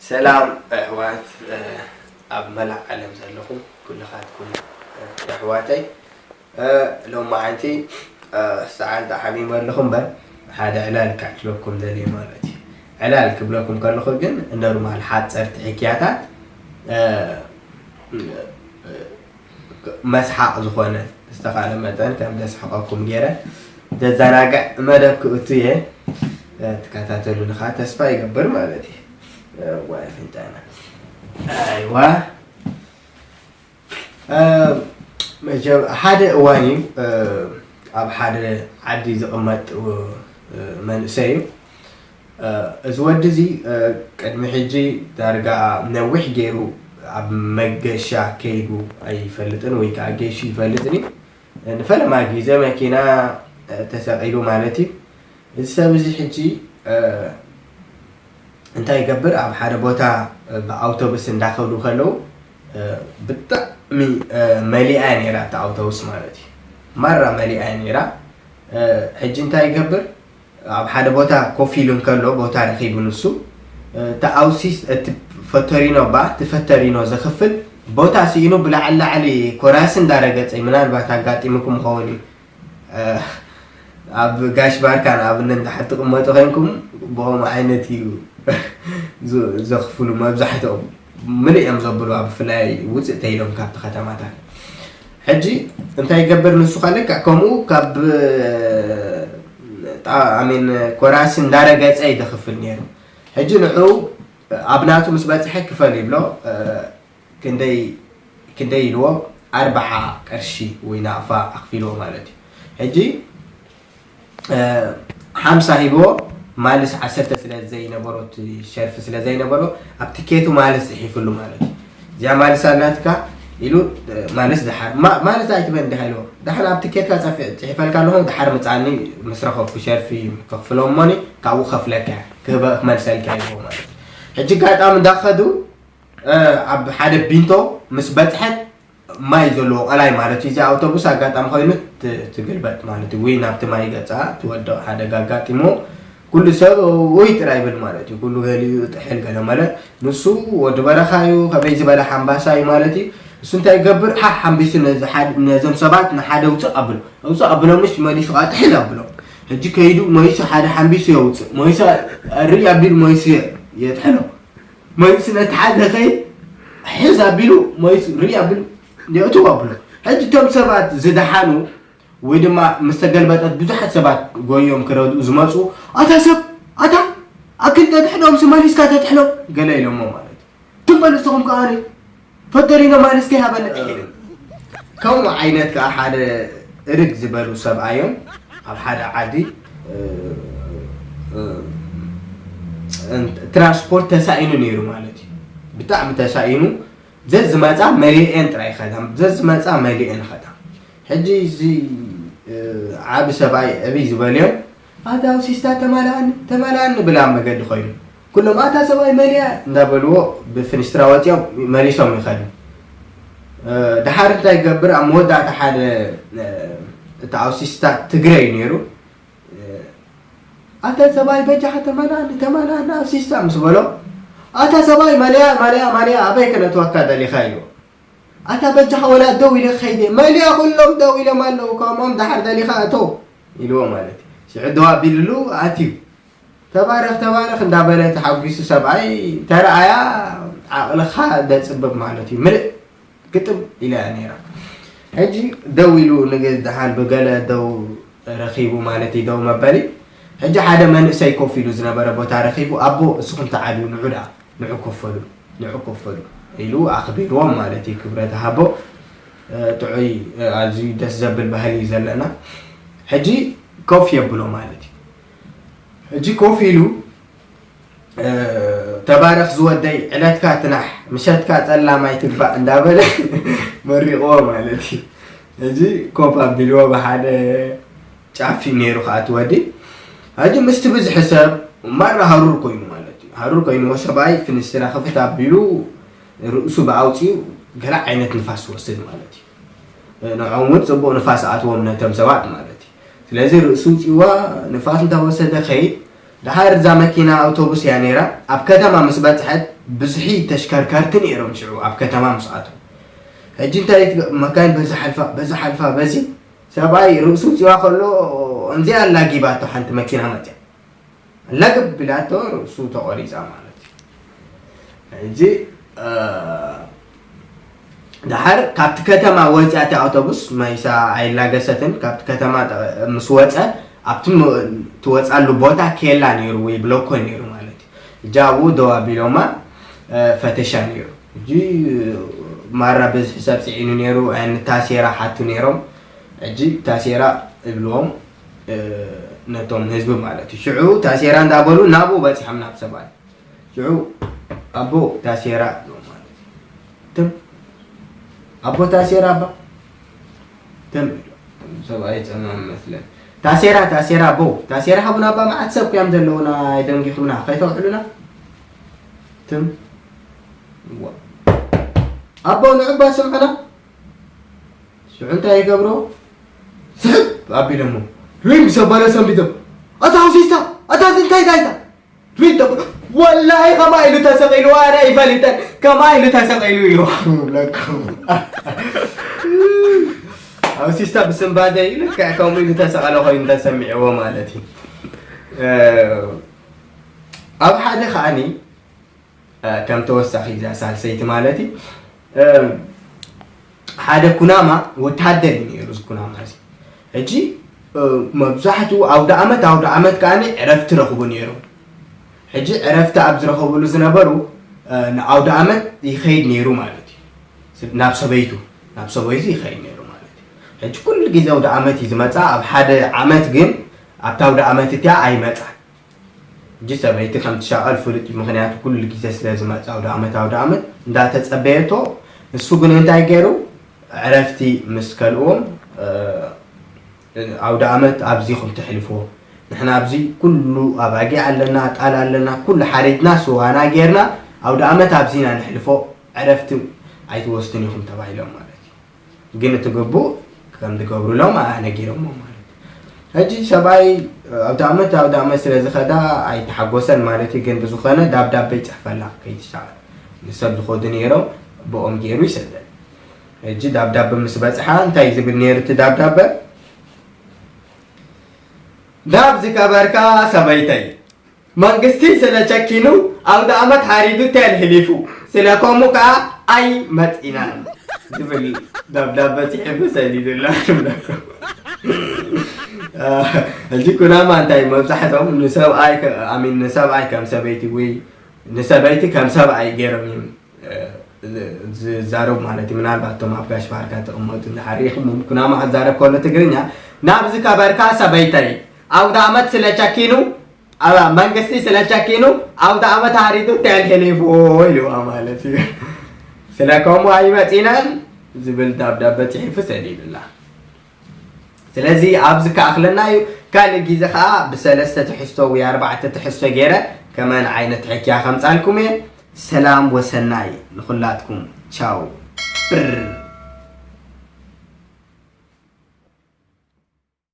ሰላም ኣሕዋት፣ እ፣ ኣብ መላእ ዓለም ዘለኹም ኩልኻትኩም፣ እ፣ ኣሕዋተይ፣ እ፣ ሎማዓንቲ፣ እ፣ ሰዓል ተሓሚመ ኣለኹ እምበር ሓደ ዕላል ክዕልለኩም ደልየ ማለት እዩ። ዕላል ክብለኩም ከለኹ ግን ኖርማል ሓፀርቲ ሕክያታት፣ እ፣ እ፣ መስሓቕ ዝኾነ ዝተኻለ መጠን ከም ዘስሕቐኩም ገይረ ዘዘናግዕ መደብ ክእቱ እየ። እ፣ ትከታተሉኒ ከዓ ተስፋ ይገብር ማለት እዩ። እ፣ ዋይ ኣፍንጫና። ኣይዋ። እ፣ መቸም ሓደ እዋን እዩ፣ እ፣ ኣብ ሓደ ዓዲ ዝቕመጥ፣ እ፣ መንእሰይ እዩ። እ፣ እዚ ወዲ እዚ፣ እ፣ ቅድሚ ሕጂ ዳርጋ ነዊሕ ገይሩ ኣብ መገሻ ከይዱ ኣይፈልጥን ወይ ከዓ ገይሹ ይፈልጥን እዩ። ንፈለማ ግዜ መኪና፣ እ፣ ተሰቒሉ ማለት እዩ። እዚ ሰብ እዚ ሕጂ፣ እ፣ እንታይ ይገብር? ኣብ ሓደ ቦታ፣ እ፣ ብኣውቶቡስ እንዳኸዱ ከለዉ፣ እ፣ ብጣዕሚ፣ እ፣ መሊኣ እያ ነይራ እታ ኣውቶቡስ ማለት እዩ። ማራ መሊኣ እያ ነይራ። እ፣ ሕጂ እንታይ ይገብር? ኣብ ሓደ ቦታ ኮፍ ኢሉ እንከሎ፣ ቦታ ረኺቡ ንሱ፣ እ፣ እቲ ኣውሲስ፣ እቲ ፈተሪኖ ባ፣ እቲ ፈተሪኖ ዘኽፍል ቦታ ስኢኑ ብላዕሊ ላዕሊ ኮራሲ እንዳረገጸ፣ ምናልባት ኣጋጢሙኩም ይኸውን እዩ። እ፣ ኣብ ጋሽ ባርካ ንኣብነት እንድሕር ትቕመጡ ኮይንኩም፣ ብኸምኡ ዓይነት እዩ ዝ-፣ ዘኽፍሉ መብዛሕትኦም። ምሉእ እዮም ዘብሉ፣ ኣብ ብፍላይ ውፅእ ተይሎም ካብቲ ከተማታት። ሕጂ እንታይ ይገብር ንሱ? ካልእ ከምኡ ካብ ጣ-፣ ኣሜን፣ ኮራሲ እንዳረገጸ እዩ ዘኽፍል ነይሩ። ሕጂ ንዑ ኣብ ናቱ ምስ በጽሐ ክፈል ይብሎ። እ፣ ክንደይ፣ ክንደይ ኢልዎ? ኣርብዓ ቅርሺ ወይ ናቕፋ ኣኽፊልዎ ማለት እዩ። ሕጂ፣ እ፣ ሓምሳ ሂብዎ፣ ማልስ ዓሰርተ ስለ ዘይነበሮ፣ እቲ ሸርፊ ስለ ዘይነበሮ፣ ኣብ ትኬቱ ማልስ ጽሒፍሉ ማለት እዩ። እዚኣ ማልስ ኣላትካ ኢሉ፣ እ፣ ማልስ ደሓር፣ ማ-፣ ማልስ ኣይትበል እንዲኻ ኢልዎ። ደሓር ኣብ ትኬትካ ጸፊ-፣ ጽሒፈልካ ኣለኹ፣ ደሓር ምጻኒ ምስ ረኸብኩ ሸርፊ ከኽፍሎ እሞኒ፣ ካብኡ ከፍለካ፣ ክህበ-፣ ክመልሰልካ ኢልዎ ማለት እዩ። ሕጂ ኣጋጣሚ እንዳኸዱ፣ እ፣ ኣብ ሓደ ቢንቶ ምስ በጽሐት፣ ማይ ዘለዎ ቀላይ ማለት እዩ። እዚ ኣውቶቡስ ኣጋጣሚ ኮይኑ ት-፣ ትግልበጥ ማለት እዩ። ወይ ናብቲ ማይ ገጻ ትወድቕ ሓደጋ ኣጋጢሞ፣ ኩሉ ሰብ ውይ ጥራይ ይብል ማለት እዩ። ኩሉ ገሊኡ ጥሕል ገለ መለ። ንሱ ወዲ በረኻ እዩ፣ ከመይ ዝበለ ሓምባሳ እዩ ማለት እዩ። እሱ እንታይ ይገብር? ሓሕ ሓምቢሱ ነዚ ሓድ-፣ ነዞም ሰባት ንሓደ ውፅእ ኣብሎ። ውፅእ ኣብሎም፣ ምሽ መሊሱ ከዓ ጥሕል ኣብሎም። ሕጂ ከይዱ መሊሱ ሓደ ሓምቢሱ የውፅእ። መሊሱ ርኢ ኣቢሉ መሊሱ የ-፣ የጥሕሎ። መሊሱ ነቲ ሓደ ኸይድ ሕዝ ኣቢሉ መሊሱ ርኢ ኣቢሉ የእትዎ ኣብሎ። ሕጂ እቶም ሰባት ዝደሓኑ ወይ ድማ ምስ ተገልበጠት ብዙሓት ሰባት ጎዮም ክረድኡ ዝመፁ፣ "ኣታ ሰብ፣ ኣታ ኣክል ተትሕሎም፣ መሊስካ ተትሕሎም" ገለ ኢሎሞ ማለት እዩ። ትም በሉ ንስኹም ከኣ ፈተሪኖ ማልስ ከይሃበኒ ጥሒሉ። ከምኡ ዓይነት ከኣ ሓደ እርግ ዝበሉ ሰብኣዮም ኣብ ሓደ ዓዲ፣ እ፣ እ፣ እ፣ ትራንስፖርት ተሳኢኑ ነይሩ ማለት እዩ። ብጣዕሚ ተሳኢኑ፣ ዘዝመጻ መሊኤን ጥራይ ይኸዳ፣ ዘዝመጻ መሊኤን ይኸዳ። ሕጂ እዚ፣ እ፣ ዓቢ ሰብኣይ ዕብይ ዝበልዮም፣ "ኣታ ኣውሲስታ ተማልኣኒ፣ ተማልኣኒ" ብላ ኣብ መገዲ ኮይኑ፣ ኩሎም "ኣታ ሰብኣይ መሊኣ" እንዳበልዎ ብፍንስትራ ወጺኦም መሊሶም ይኸዱ። እ፣ ደሓር እንታይ ይገብር? ኣብ መወዳእታ ሓደ፣ እ፣ እቲ ኣውሲስታ ትግረ እዩ ነይሩ። እ፣ "ኣታ ሰብኣይ በጃኻ ተማልኣኒ፣ ተማልኣኒ ኣውሲስታ" ምስ በሎ፣ "ኣታ ሰብኣይ ማልያ፣ ማልያ፣ ማልያ ኣበይ ከነእትወካ ደሊኻ?" ኢሉ። "ኣታ በጃኻ ወላ ደው ኢለ ክኸይድ እየ፣ መሊኣ ኩሎም ደው ኢሎም ኣለዉ፣ ከምኦም ደሓር ደሊኻ እቶ" ኢልዎ ማለት እዩ። ሽዑ ደው ኣቢልሉ ኣትዩ። "ተባረኽ፣ ተባረኽ" እንዳበለ ተሓጒሱ ሰብኣይ ተረኣያ፣ ዓቕልኻ ደጽብብ ማለት እዩ። ምልእ ግጥም ኢላ እያ ነይራ። ሕጂ ደው ኢሉ ንግዝ ደሓን ብገለ ደው ረኺቡ ማለት እዩ፣ ደው መበሊ። ሕጂ ሓደ መንእሰይ ኮፍ ኢሉ ዝነበረ ቦታ ረኺቡ፣ "ኣቦ፣ እስኹም ተዓልዩ፣ ንዑ ደኣ፣ ንዑ ኮፍ በሉ፣ ንዑ ኮፍ በሉ" ኢሉ ኣኽቢርዎም ማለት እዩ። ክብረት ሃቦ፣ እ፣ ጥዑይ፣ እ፣ ኣዝዩ ደስ ዘብል ባህሊ እዩ ዘለና። ሕጂ ኮፍ የብሎ ማለት እዩ። ሕጂ ኮፍ ኢሉ፣ እ፣ "ተባረኽ ዝወደይ፣ ዕለትካ ትናሕ፣ ምሸትካ ጸላም ኣይትግባእ" እንዳበለ መሪቕዎ ማለት እዩ። ሕጂ ኮፍ ኣቢልዎ ብሓደ ጫፍ እዩ ነይሩ ከዓ እቲ ወዲ። ሕጂ ምስቲ ብዝሒ ሰብ ማራ ሃሩር ኮይኑ ማለት እዩ። ሃሩር ኮይንዎ ሰብኣይ ፍንስትራ ክፍት ኣቢሉ ርእሱ ብኣውፂኡ ገለ ዓይነት ንፋስ ይወስድ ማለት እዩ። ንዕኦም እውን ፅቡቕ ንፋስ ኣትዎም ነቶም ሰባት ማለት እዩ። ስለዚ ርእሱ ውፅዋ ንፋስ እንዳወሰደ ከይድ፣ ደሓር እዛ መኪና ኣውቶቡስ እያ ነይራ። ኣብ ከተማ ምስ በጽሐት ብዝሒ ተሽከርከርቲ ነይሮም ሽዑ ኣብ ከተማ ምስ ኣተው። ሕጂ እንታይ ትገ- መካይን በዚ ሓልፋ በዚ ሓልፋ በዚ ሰብኣይ ርእሱ ውፅዋ ከሎ እንዚኣ ኣላጊባቶ ሓንቲ መኪና መፅያ ኣላግብ ቢላቶ ርእሱ ተቆሪፃ ማለት እዩ። ሕጂ እ፣ ደሓር ካብቲ ከተማ ወፂኣ እቲ ኣውቶቡስ መይሳ ኣይላገሰትን። ካብቲ ከተማ ጠ- ምስ ወፀ ኣብቲ ም- ትወፃሉ ቦታ ኬላ ነይሩ ወይ ብሎኮ ነይሩ ማለት እዩ። ሕጂ ኣብኡ ደው ኣቢሎማ እ፣ ፈተሻ ነይሩ። ሕጂ ማራ በዝሒ ሰብ ፅዒኑ ነይሩ። ኣይንታሴራ ሓቱ ነይሮም። ሕጂ ታሴራ እብልዎም እ፣ ነቶም ህዝቢ ማለት እዩ። ሽዑ ታሴራ እንዳበሉ ናብኡ በፂሖም ናብ ሰብኣይ ሽዑ ኣቦ ታሴራ እብልዎም ማለት እዩ። ትም ኣቦ ታሴራ ኣባ ትም ኢሉ። ሰብኣይ ጸማም መስለን ታሴራ ታሴራ ኣቦ ታሴራ ሃቡና ኣባ መዓት ሰብ እዮም ዘለውና ኣይደንጊኹምና ከይተውዕሉና ትም ዋ ኣቦ ንዑባ ስምዕና ሽዑ እንታይ ይገብሮ ስሕብ ኣቢሎሞ ሪም ሰባለ ሰንቢቶም ኣታ ሃውሲስታ ኣታ ዝንታይ ዳይታ ሪም ተብ ወላሂ ከማ ኢሉ ተሰቂሉ ኣረ ይፈልጠን ከማ ኢሉ ተሰቂሉ እዩ ለኩም ሃውሲስታ ብስንባደ ኢሉ ከምኡ ኢሉ ተሰቀለ ኮይኑ ተሰሚዕዎ ማለት እዩ ኣብ ሓደ ከዓኒ ከም ተወሳኺ እዛ ሳልሰይቲ ማለት እዩ ሓደ ኩናማ ወታደር እዩ ነይሩ እዚ ኩናማ እዚ ሕጂ መብዛሕትኡ ኣውደ ዓመት ኣውደ ዓመት ከዓ ዕረፍቲ ረኽቡ ነይሩ ሕጂ ዕረፍቲ ኣብ ዝረኸብሉ ዝነበሩ ንኣውደ ዓመት ይኸይድ ነይሩ ማለት እዩ ናብ ሰበይቱ ናብ ሰበይቱ ይኸይድ ነይሩ ማለት እዩ ሕጂ ኩሉ ግዜ ኣውደ ዓመት እዩ ዝመፃ ኣብ ሓደ ዓመት ግን ኣብታ ኣውደ ዓመት እቲያ ኣይመፃን ሕጂ ሰበይቲ ከም ትሻቐል ፍሉጥ እዩ ምኽንያቱ ኩሉ ግዜ ስለ ዝመጽእ ኣውደ ዓመት ኣውደ ዓመት እንዳተጸበየቶ እሱ ግን እንታይ ገይሩ ዕረፍቲ ምስ ከልእዎም ኣውደ ዓመት ኣብዚ ኹም ተሕልፎ ንሕና ኣብዚ ኩሉ ኣባጊዕ ኣለና ጣል ኣለና ኩሉ ሓሪድና ስዋና ጌርና ኣውደ ዓመት ኣብዚ ኢና ንሕልፎ ዕረፍቲ ኣይትወስድን ኢኹም ተባሂሎም ማለት እዩ ግን እቲ ግቡእ ከም ዝገብሩሎም ኣነጊሮሞ ማለት ሕጂ ሰብኣይ ኣብቲ ዓመት ኣብቲ ዓመት ስለ ዝኸዳ ኣይተሓጎሰን ማለት እዩ ግን ብዝኾነ ዳብዳበ ይፅሕፈላ ከይትሻቐል ንሰብ ዝኸዱ ነይሮም ብኦም ገይሩ ይሰደል ሕጂ ዳብዳበ ምስ በፅሓ እንታይ ዝብል ነይሩ እቲ ዳብዳበ ናብ ዝከበርካ ሰበይተይ መንግስቲ ስለ ቸኪኑ ኣውደ ኣመት ሓሪዱ ቴል ህሊፉ ስለ ከምኡ ከዓ ኣይ መፂናን ዝብል ደብዳበ ፅሒፉ ሰዲዱላ ትብለኩም ሕጂ ኩናማ እንታይ መብዛሕቶም ንሰብኣይ ኣሚን ንሰብኣይ ከም ሰበይቲ ወይ ንሰበይቲ ከም ሰብኣይ ገይሮም እዮም ዝዛረቡ ማለት እዩ ምናልባት እቶም ኣብ ጋሽ ባርካ ተቐመጡ እንዳሓሪኹም ኩናማ ክዛረብ ከሎ ትግርኛ ናብ ዝከበርካ ሰበይተይ ኣውደ ኣመት ስለ ቸኪኑ ኣብ መንግስቲ ስለ ቸኪኑ ኣውደ ኣመት ኣሪዱ ቴል ሄሊፉ ኢልዋ ማለት እዩ ስለ ከምኡ ኣይመፂናን ዝብል ዳብዳበ ፅሒፉ ሰዲዱላ ስለዚ ኣብዚ ከኣኽለና እዩ ካልእ ግዜ ከዓ ብሰለስተ ትሕዝቶ ወይ ኣርባዕተ ትሕዝቶ ገይረ ከመን ዓይነት ሕክያ ከምፃልኩም እየ ሰላም ወሰናይ ንኩላትኩም ቻው ብር